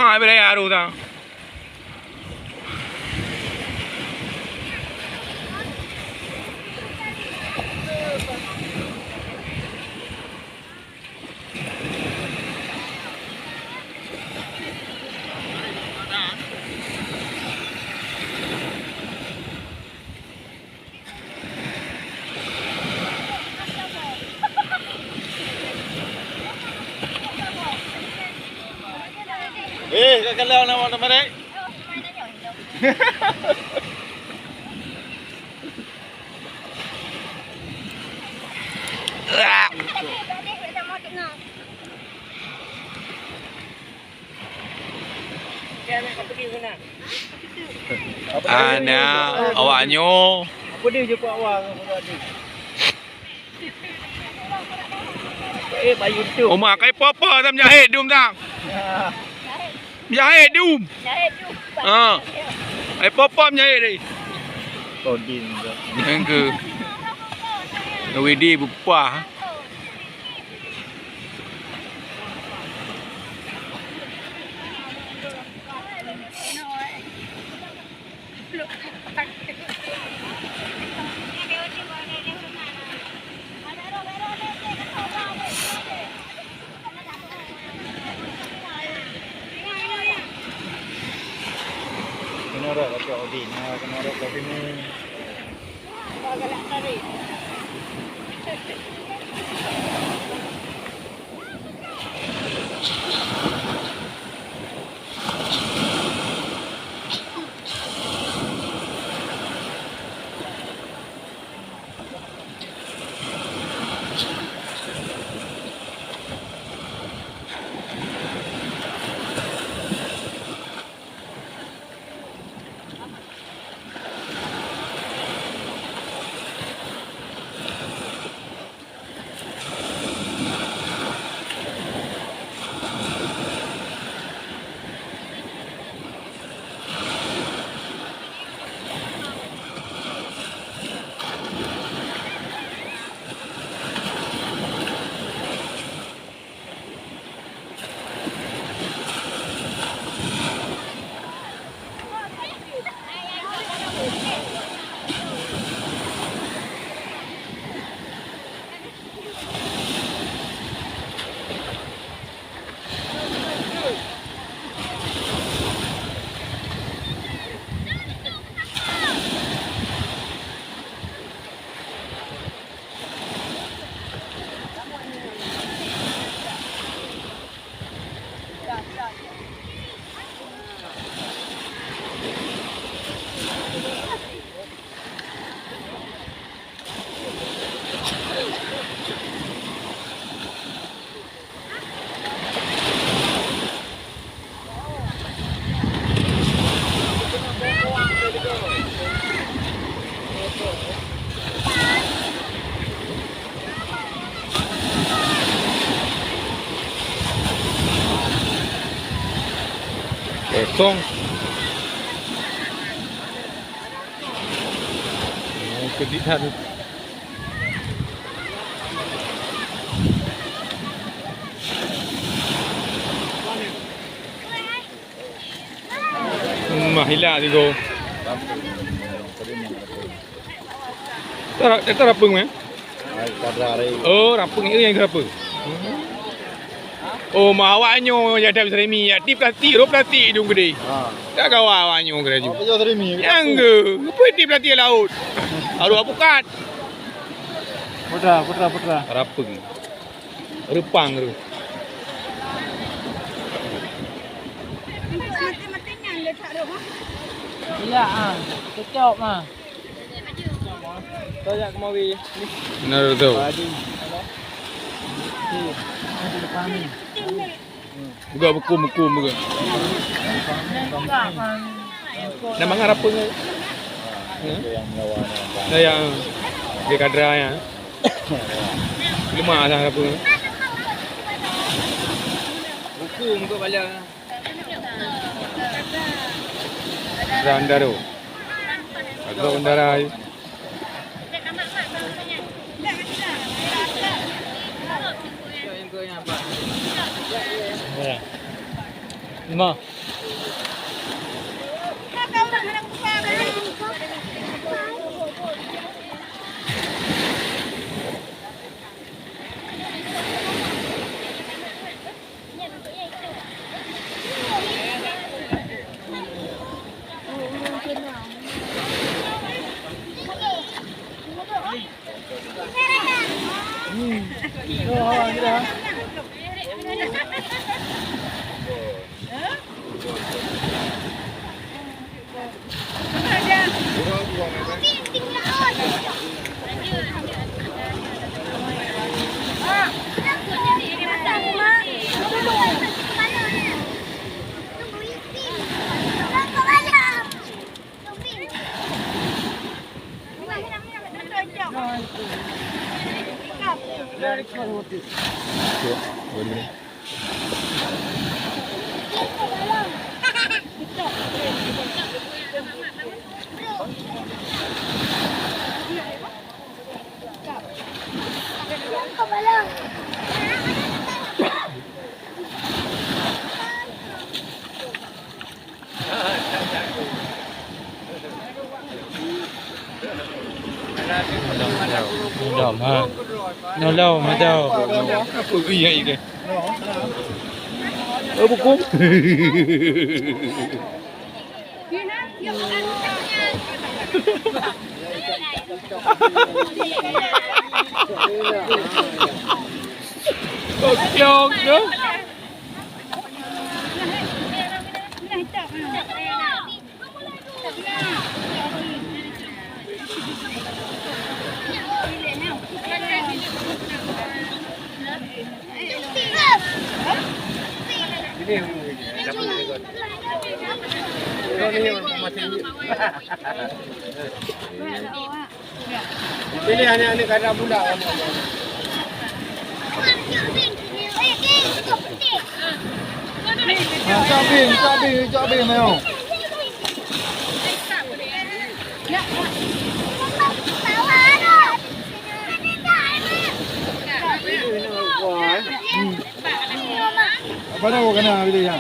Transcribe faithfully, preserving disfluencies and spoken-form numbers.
Habis raya baru tang. Eh, ka kalau nama teman, eh? Ana awak nyoe. Apa dia jumpa awak? Eh, bayu tu. Oma, kai popo tam jahit dum tam. Jahit dum. Jahit dum. Ha. Ai popo jahit deh. Kodin tu. Engke. Widi bupah. Kena rot, kena rot, kena rot. Kosong. Oh, kedihan. Mah, hilak sigoe. Tara-, tara rapeueng, eh? Ai, kadra hari. Oh, rapeueng itu yang rapeueng. Oh, mah awak nyoe ya dam seremi, ya di plastik, roh plastik hidung gede. Ha. Tak gawa awak nyoe geura ju. Apa jauh seremi? Yang ke? Apa di plastik laut? Aduh, apukat. Putra, putra, putra. Rapeueng. Reupang tu. Iya, ah. Cocok, mah. Tayang kemari. Benar tu. Padi. Buka buku-buku buka. Nama ngah apa ni? Hah? Dah yang di kadra ya. Lemak lah apa. Buku muka bala. Bandar tu. Agak bandar ai. Ya. Lima. Dom, ha. Nolong, macam. Apa iya ini? Eh, buku. Oke, oke. Pilih aneuk-aneuk kada pula. Cok bin, cok bin, cok bin, ayo. Hmm. Apa dah kena pilih ya?